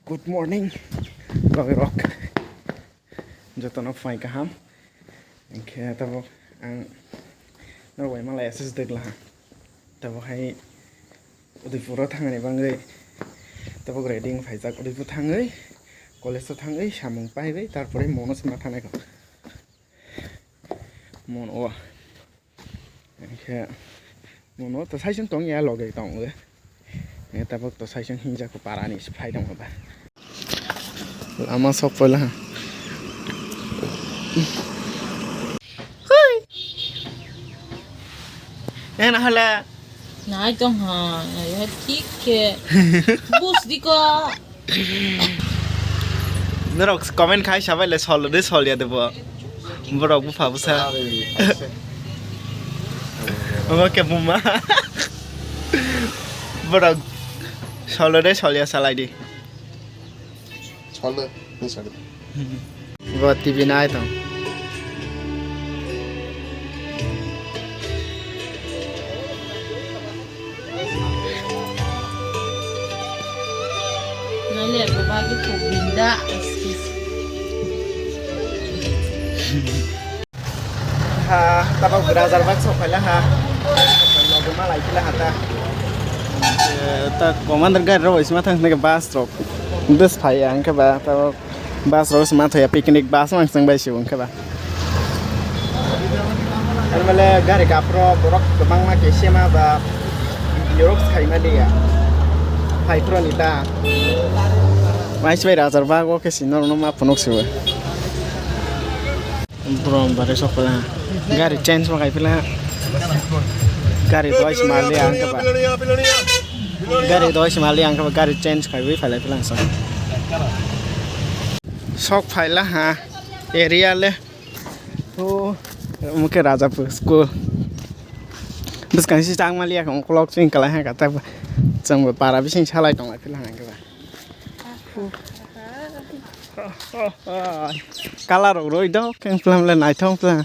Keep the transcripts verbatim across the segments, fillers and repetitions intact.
Good morning, logi rok. Jotono phai kaham. Engkhe tabuk ang norok bai malai assist dek laha. Tabuk hai Udaipur o thangani bangwi tabuk ready wng phaijak. Udaipur thangwi, college o thangwi, samung paiwi, tarpore mono sima thangnai kho. Mono o. Engkhe mono to saisung tong ya, loge tong o. Engkhe tabuk to saisung hinjak para ni se phai tong ba. Lama sok poila ha. Hui. Ena hala. Nai tong ha, nai ha thik khe. Bus di ko. Norok comment khai sabai le sol de sol ya de bo. Borok bupha bwsa. Omo khe buma. Borok sol de sol ya salai di. Sol de, ni sol de. Bo T V nai tong. Nale ko bagi ko binda askis. Ha, tabuk Rajar bak sok phaila ha. Logo ma lai phaila ha ta. Eh, ta commander gari rok isma thang thang bus rok. Des phai ang khe ba tabuk. Bus rok se ma thaya, picnic bus mang chwng bai se wng khe ba. Ar male gari kapro borok kwbangma ke sema ba video rok se khaima liya. Phai phro ni ta. Mai se bai Rajar bak o khe si norok no ma phunuk se bo. Brom bare sok pala. Gari change ma khai pala. Gari doi se ma liya ang khe ba. Gari doi se ma liya ang khe ba, gari change khai wi phalai pala ang sa. Sok phaila ha area le. O mukhe Rajapur school. Bwskang si chang mali ya, ukolog chwng kalai ha kata. Chwng bo para bising salai tong lai phila hang ba. Color rok roi do keng phlam le naithok phla.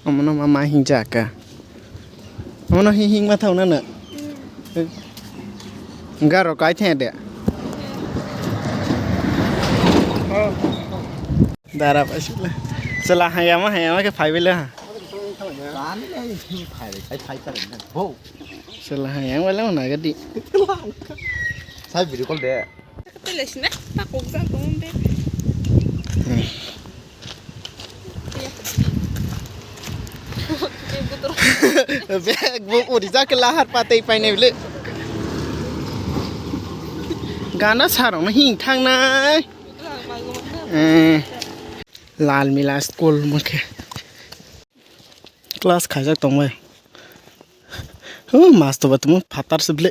Omono ma ma hingjak ka. Omono hing hing ma thau na na. Garo kai the de. Dara pa sila. Sila hayama hayama ke phai bela. Sila hayama wala na gadi. Sai video call de. Tele sina ta kok jang tong de. Bag bo uri jak lahar patei painai bile. Gana sarong hing thangnai. Eh, Lal Mila school mokhe. Class khaijak tongbai. Huh, mas to batumo phatar se bile.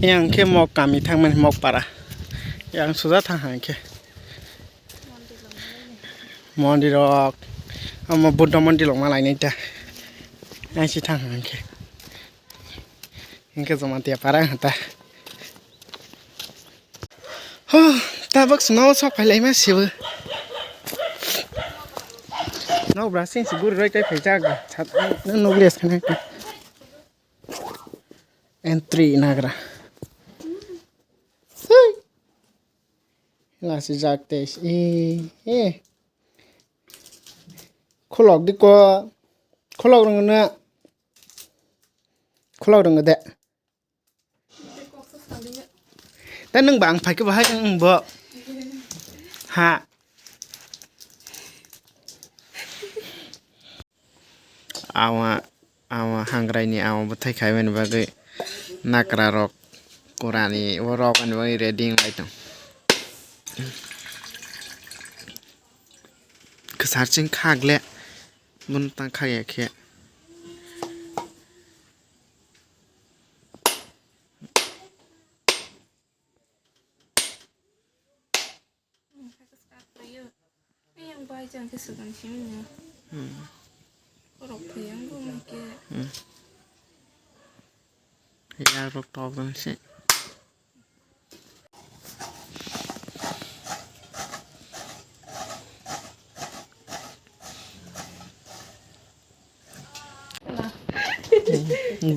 Yang khe mok kami thangmani mok para. Yang suja thang hang khe. Mondir rok. Amo Buddha mondir rok ma lainai ta. Yang si thang hang khe. Hingke Jamatia para hata. Huh, tabuk snow sok phailai ma sibo. Nok bra sing si guri roi tai phaijak. Sat, nugri as khana. Entry nagra. Hui. Lasi jak tes. Eh, eh. Khulok di ko. Khulok rung na. Khulok rung de. Dan nung bang phai ke bahai ang bo. Ha. Awa, awa hangrai ni awa bwthai khaimani bagwi nakra rok kurani o rok ani bagwi ready wng lai tong. Kwsar chwng khak le, bono tang khak ya khe. Yang bai jang khe swkang simi no. Hmm. Borok thwi yang bo mai khe. Hmm. Yang rok tok jang se.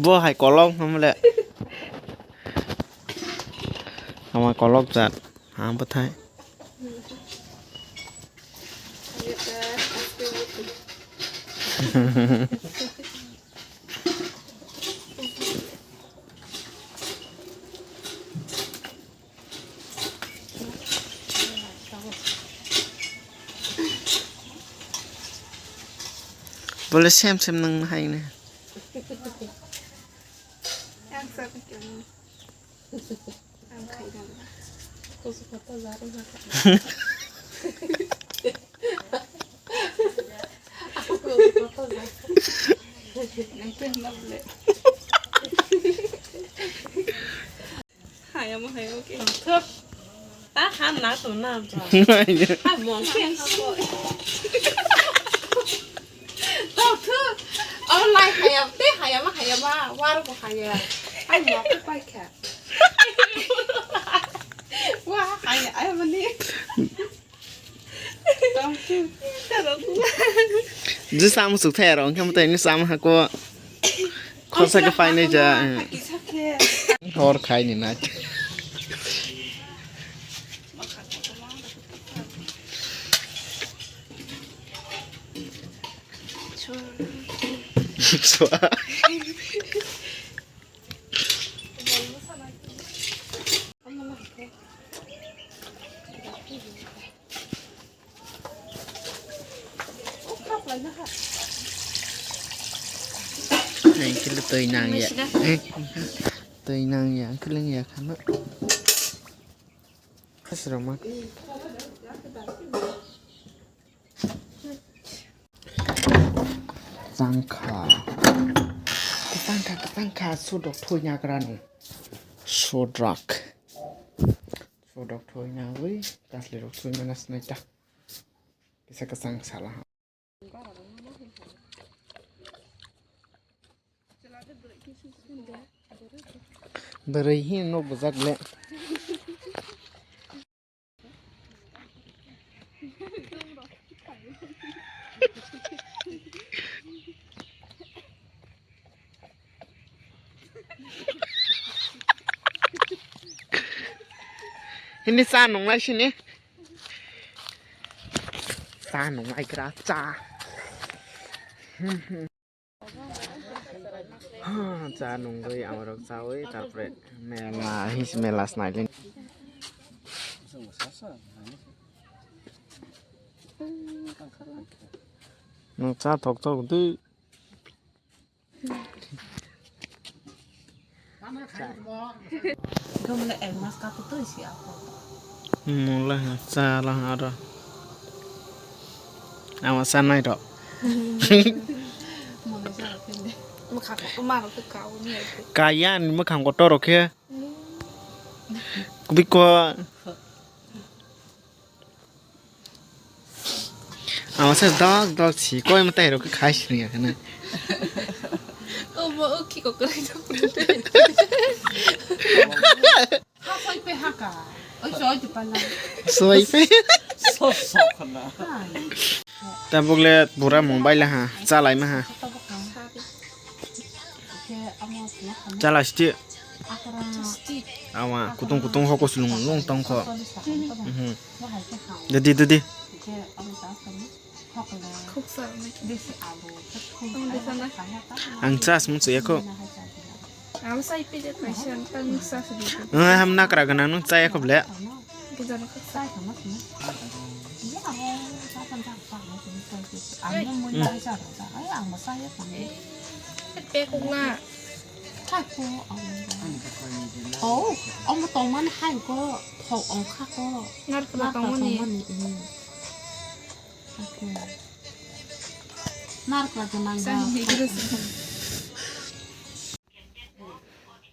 Bo hai kolok hamle. Ama kolok jat. Ha bwthai. Bole sem sem nang hai ne. Ang sa ka kyang. Ang khai dam. Ko su photo za ro ha. Ko su photo za. Nang ke na bole. Hayam, hayam, okay. Tongthok. Ta han na to na to. Hai mong ke ha ko. Tongthok. Oh, lai hayam, te hayam, hayam, war ko hayam. Hai mong ko pai kha. Wa, hayam, hayam ni. Jisa musuk thai aro, hwnkhe mwtai ni sama hako. Khorsa khe painai ja. Hor khai ni nai. Swa. Ang kilo twi nang ya. Twi nang ya, ang kilo ya khana. Khasrama. Changkha. Changkha, changkha, sodok thoi nyagra ni. Sodrak. Sodok thoi nyagwi, kasli rok thoi mana snai ta. Kisa kasang sala ha. Bwrwi hi nok bujak le. Hini cha nunglai sini. Cha nunglai gra cha. Cha nungwi amorok chawi, tarpore mela, his mela snailin. Nung cha thok thok di. Mula cha lang aro. Ama sanai rok. Kaya ni mwkhang kotor rok khe. Kubui ko. Ama se dog dog si koi ma tai rok khai sini ya kana. Omo o ki ko krai to. Ha soi pe ha ka. Oi soi tu pana. Soi pe. So so kana. Tabuk le bura mung bai la ha, chalai ma ha. Chala sti. Ama kutung kutung hoko sulung lung tong kho. Mhm. Dadi dadi. Ang chas musu ya kho. Ang sai pide kaisa tang sa sidi. Ang ham nakra gana nung chaya kho ble. Pekok na. Oh, omo tongmani hai ko thok ongkha ko. Narkla tongmani. Narkla tongmani. Narkla tongmani.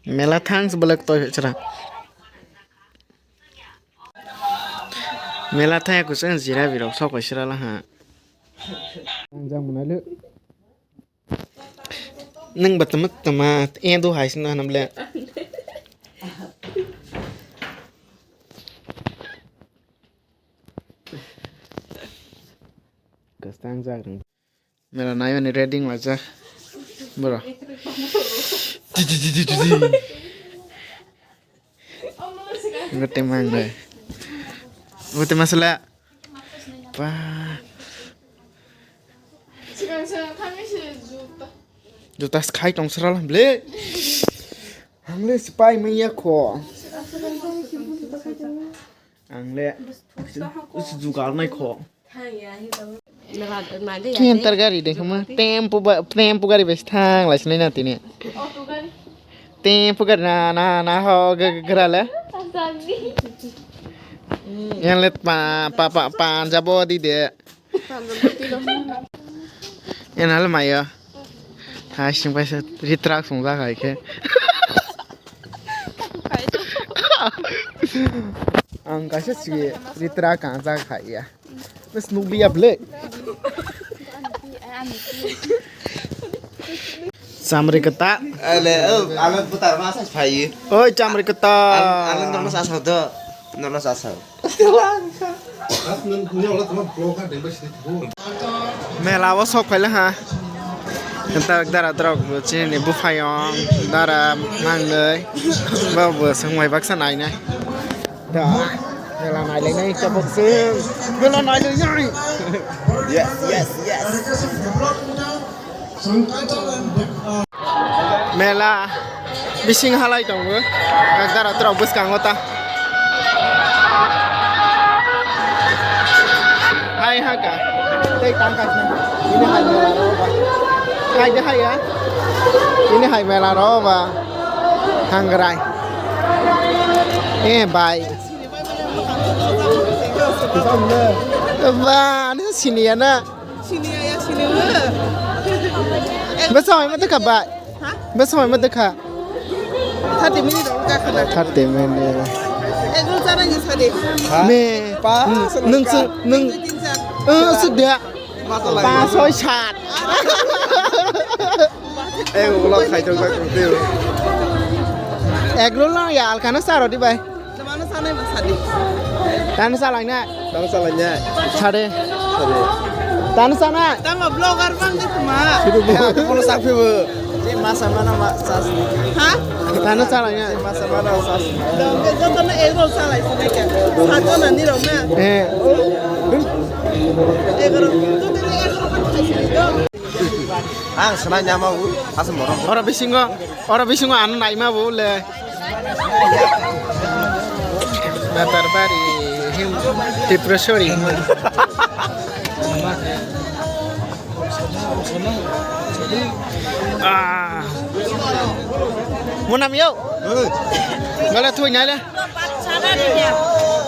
Mela thang se belek toi chara. Mela thaya kuchung jira birok sok bai sira la ha. Ang jang mwnai le. Nang ba tama tama e do hai sino hanam le. Kastang jak rang. Mela naimani ready wnglaijak. Bro. Di, di, di, di, di, di. Gute mang dai. Gute masala. Pa. Juta skai tong sral ble. Hangle sipai maya kho. Angle jugal nai kho. Kintar gari de kama tempo ba, tempo gari bes thang lai sinai na tini. Tempo gari na, na, na ho, ge, ge, gerale. Yang let pa, pa, pa, pa, jabo di de. Yang nal mayo. Hai, sing paisa ritrak sung jak hai khe. Ang kaisa si ritrak kang jak hai ya. Bes nukliya ble. Chamri kata. Ale, oh, ale putar masa phai. Oi, chamri kata. Ale, ale nono sasa do. Nono sasa. Mela o sok phaila ha. Entak dara drok chini buphayong dara mangnoi. Ba bo sengmai baksa nainai. Da, mela nailainai tabuk se. Mela nailainai. Yes, yes, yes. Mela bising halai tongo. Kakdara trok bwskango ta. Hai haka. Tei tangka sini. Ini hai mela ro ba. Hai de hai ya. Ini hai mela ro ba. Hangrai. Eh, bai. Ba, ani sini ya na. Sini ya, sini ya. Besa mai mata ka ba? Ha? Besa mai mata ka? Thirty minute rok ka khana. Thirty minute. Ek roll chana ni sadi. Me. Pa, hmm, nung su, nung. Eh, su dia. Mata lai. Pas, soi, sat. Eh, ulo khai thok bai kong teo. Ek roll na ya, alkana saro di bai. Tano sanai ba sadi. Tano salangna. Tano salangna. Sade. Sade. Tano sana. Tamo vlogger bang di kuma. Sudu bo. Kono sakphi bo. Je masa mana ma sas. Ha? Tano salangna. Je masa mana sas. Dong ke joto na egg roll salai sini ke. Sato na ni rong na. Eh. Egg roll. Joto na egg roll kan khai sini do. Ang sanai nyama u. Asam borok. Oro bisingo. Oro bisingo ano naima bo le. Batarbari him Tiprasori. Ah. Munam yo. Gala thui nai le.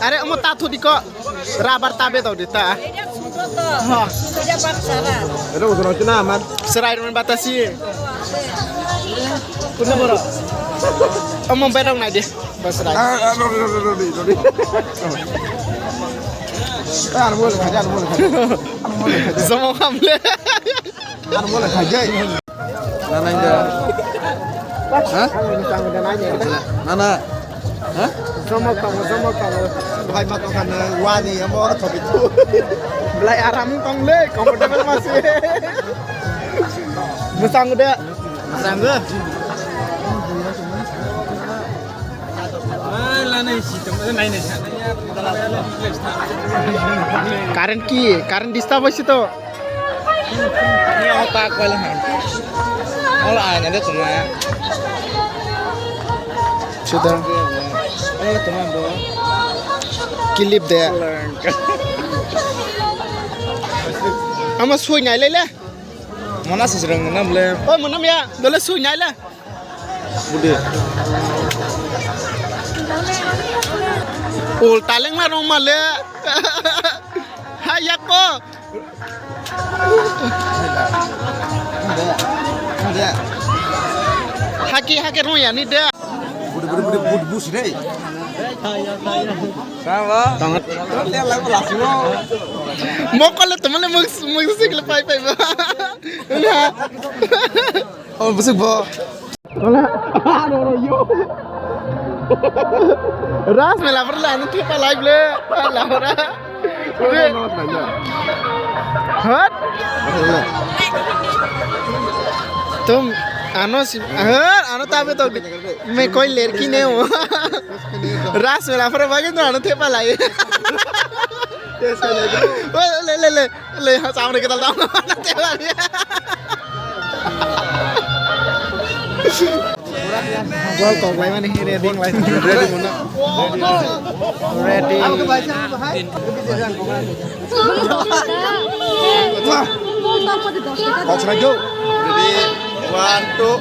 Are omo ta thu diko. Rabar ta be dau de ta. Ha. Ero usun roti na aman. Serai run batasi. Kuna boro. Omo bedong nai de. Bas rai. Ah, ah, no, no, no. Ah, ano bole khaja, ano bole khaja. Zomo khamle. Ano bole khaja. Nana inda. Ha? Nana. Ha? Zomo kamo, zomo kamo. Bhai ma tongkha no wani amo thobi tu. Belai aram tong le, comfortable ma se. Mwchang de. Mwchang de. Current ki? Current disturb hoise to. Ni omo tak wala han. Ola aina de tuma. Sida. Ola tuma bo. Kilip de. Ama sui nai le le. Mana sisrang mana ble. Oi, mana ya. Dole sui nai le. Budi. Ul taleng la rong male. Hai yako. Haki haki rong ya ni de. Budi budi budi budi bus re. Sama. Tangat. Lia lagu lasu. Mokol le temale mus musik le pai pai ba. Oh, busuk bo. Wala. Aro ro yo. Ras mela berla anu thipa live le. Hala ora. Hat. Tum, ano si, har, ano tabe to, me koi lerki ne ho. Ras mela phare bagi to ano thepa lai. Oi, le, le, le, le, ha, samne kita tahu. Thepa lai. Gol kok lai mani, ready lai. Ready mo na. Ready. Watch my go. Ready? One, two.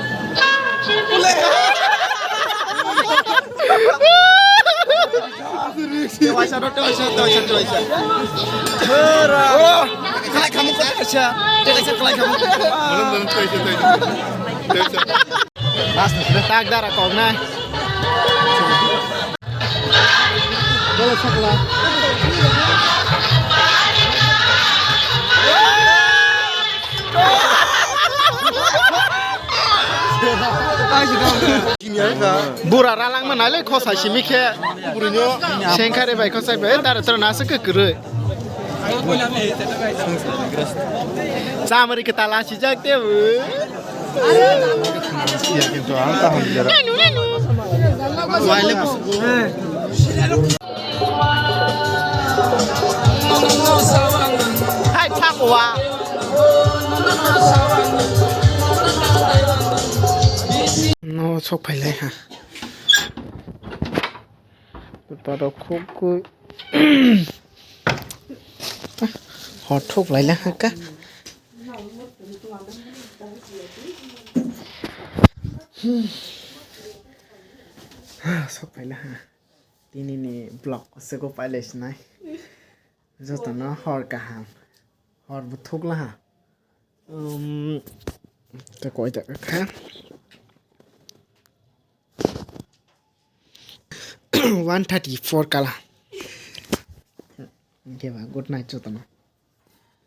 Tewaisa, tewaisa, tewaisa, tewaisa. Ora. Kalai kamu, kalai kaisa. Tewaisa, kalai kamu. Belum, belum, tewaisa, tewaisa. Tewaisa. Last ni sila tag dara kok na. Bola sakla. Bura ralang ma nai le khosa simi khe. Sengkhare bai khosai bai dara tro nasa ke kwrwi. Chamari ke tala sijak te bu. Iya, kintu ang tahun jera. Hai, thak wa. No, sok phai lai ha. Paro khuk khuk. Hor thuk lai lai ha ka. Sok phai lai ha. Tini ni vlog sego pai lai sinai. Jotono hor kaham. Hor bo thuk lai ha. Um, ta koi ta kha. One thirty-four kala. Khe ba, good night jotono.